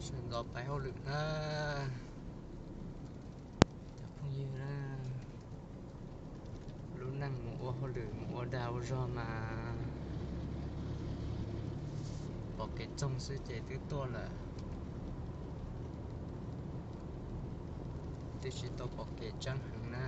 Sawv ntxov pais hauj lwm na, cov phooj ywg na. Lub neej mus ua hauj lwm mus ua dag ua zog mas pom kev txoog xwb ces twb tuaj lawm, twb tsis tau pom kev tseeb heev na.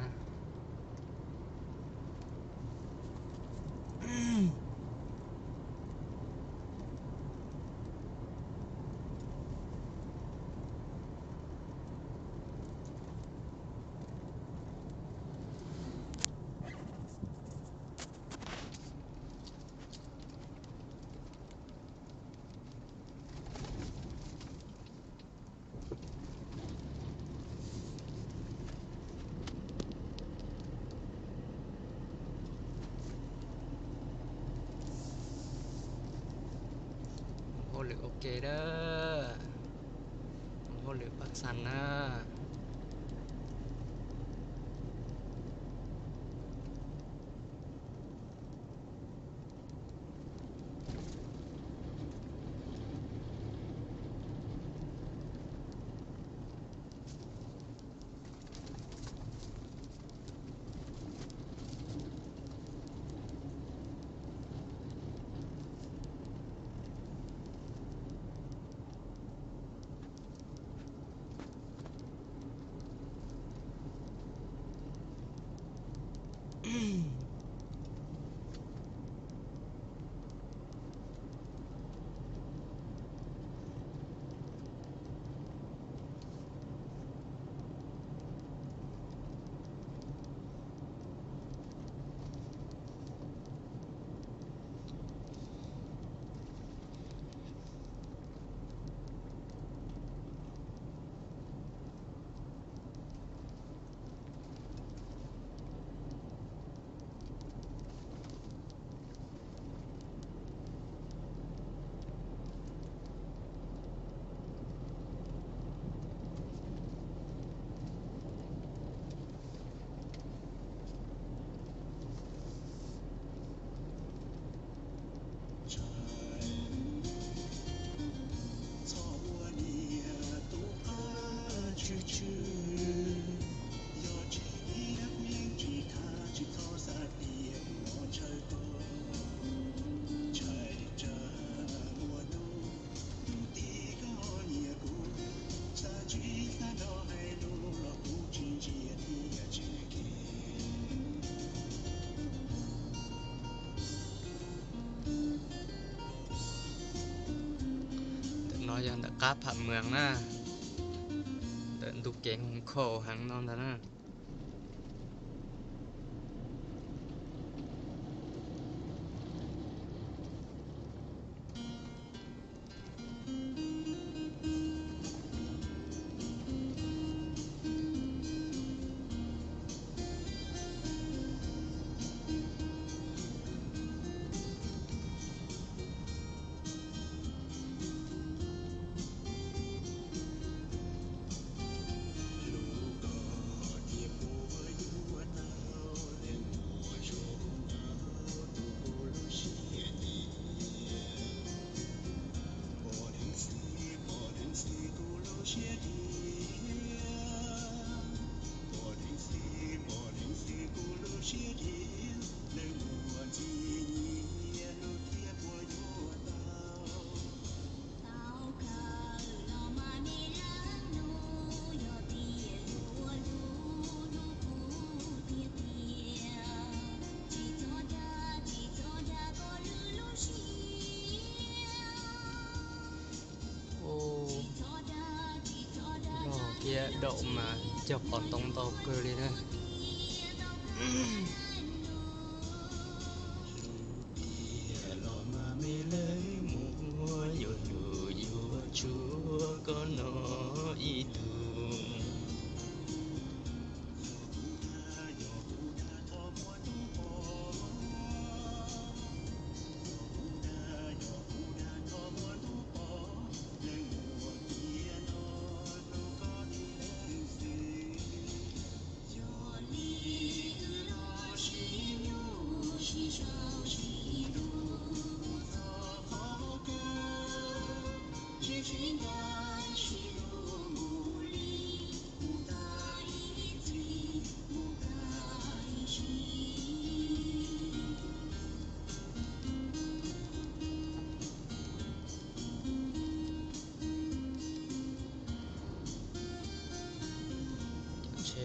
Hauj lwm ua ke a, hauj lwm pab xas na. Txhob ua niam tus qab tshwm tshwm, yog tsis tias kuv yeej tsis tham, tsis txhob xav tias kuv los ntshaw koj. Ntshai tsam muaj hnub tus tib koj nyiam kuv, xav tsis xav nrog hais lus los kuv tsis ntsia thiab tsis kheev. Ntawm no yog ntawm qab Pham Mwas na, ntawm ntu kev Hoo Khau heev no ntag na. Lub koj tias puas yuav tau, leej muam zoo nraug tu kuv lub siab tiag. Pom dheev xwb, pom dheev xwb kuv lub siab tiag. Pom dheev xwb, pom dheev xwb kuv lub siab tiag. Leej muam ntxim nyiam hnub thiab puas yuav tau. Tau kawm los mas me leej nus, yog tias yuav ua lus hnub puv tiag tiag, tsis txhob dag, tsis txhob dag koj lub lub siab. Loj thiab daum mas cog qos ntoo ntau kawg li na. Tiag los mas me leej muam, yuav hlub yuav tshua koj no ib tug.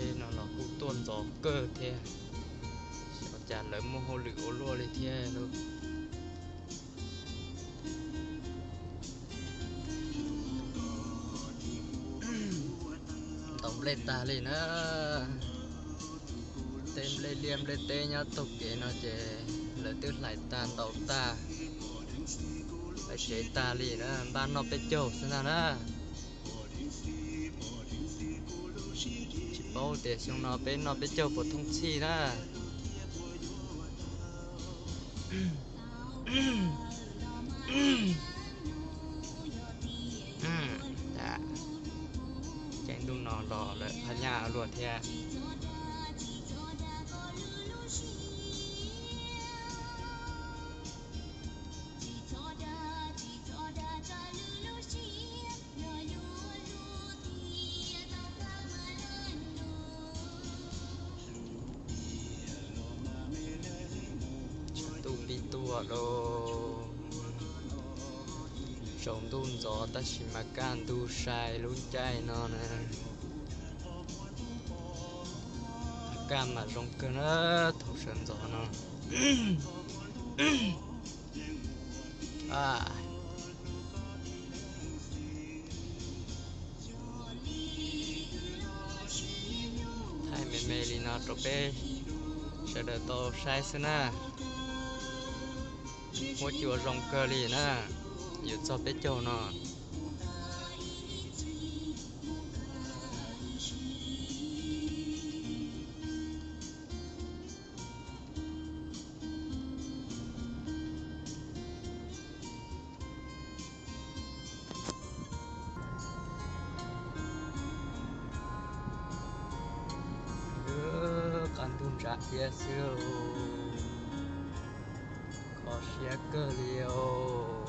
Tej no los kuj tuaj ntxov kawg thiab, xyov cas lawv muaj hauj lwm ua luaj li thiab lauj. Ntaus nplej tag li na. Tej nplej liaj nplej teb nyob taug kev no ces lawv twb hlais tag ntaus tag, lawv tsev tag li na, npaj noj peb caug xwb ntag na. Tsis paub tias xyoo no peb noj peb caug puas thooj txhij na. Caij ntuj no los lawm phaj nyaj luaj thiab. Tshav ntuj pib tuaj lauj. Tsaus ntuj ntxov tab sis mas kaj ntug sai lub caij no na. Kaj mas zoo kawg na, thaum sawv ntxov no. Thaij me me li no rau peb sawv daws tau saib xwb na. Huab cua zoo kawg li na, yuav txog peb caug no. Qab ntuj ntsa iab xwb, kho siab kawg li os.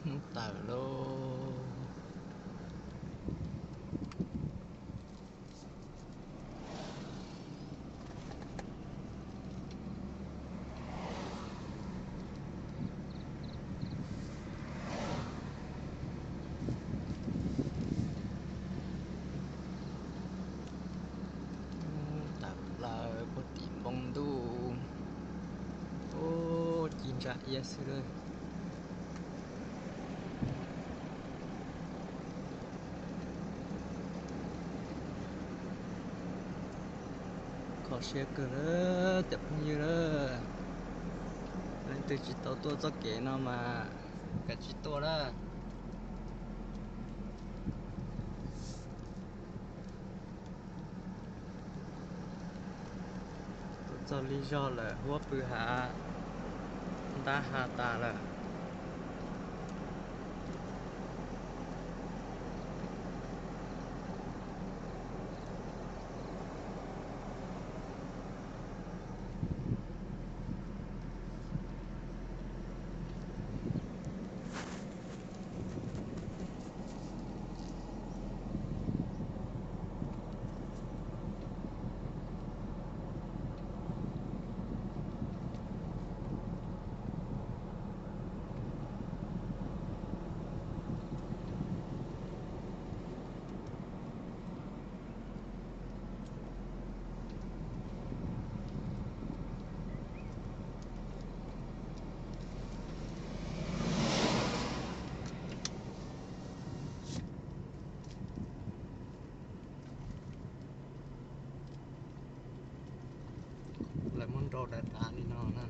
Hnub tawm lauj. Tawm plaws puag tim npoo ntuj. Ub, ci ntsa iab xwb lawm. Kho siab kawg lawm cov phooj ywg lawm. Leej twg tsis tau tuaj txoj kev no mas kav tsij tuaj na. Tuaj txog lig zog lawm huab pw hav, ntab ha tas lawm. Lawv muab nrau dav dav li no na,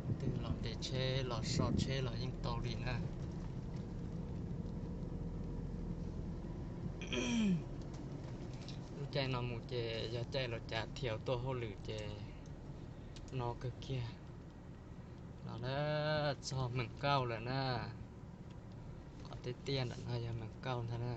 leej twg los nres tsheb los so tsheb los yeej tau li na. Lub caij no mus ces yog caij los cav thiaus tuaj hauj lwm ces no kawg kiag. Los na, txog Meem Kauj lawm na. Qhov tiaj tiaj ntawm no yog Meem Kauj ntag na.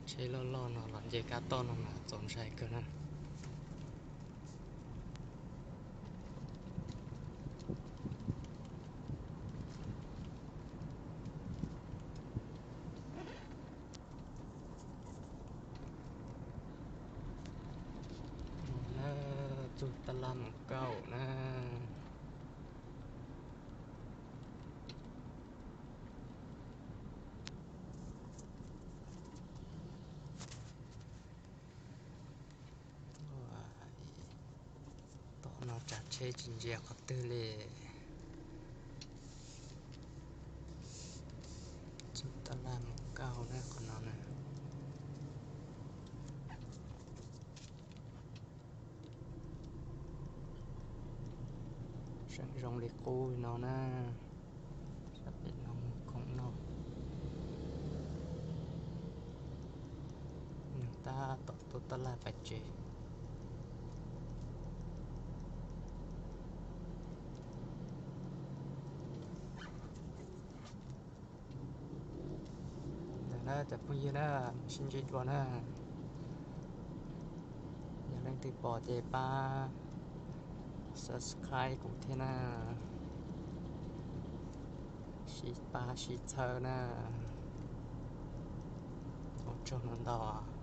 Tsheb loj loj no los nce kab toj no mas txaus ntshai kawg na. Txug tab laj mus kauj na. Tom no tsav tsheb tsis ntsia qhov twg li. Txug tab laj mus kauj na qhov no na. Seem zoo li qub no na. Sab pem no mus khoom no. Nws tab tom tuaj tab laj pais tsev. Ntawm na cov phooj ywg na, sib ntsib dua na. Yog leej twg pom ces pab subscribe kuv thiab na. Sib pab sib txhawb na. Ua tsaug ntau ntau.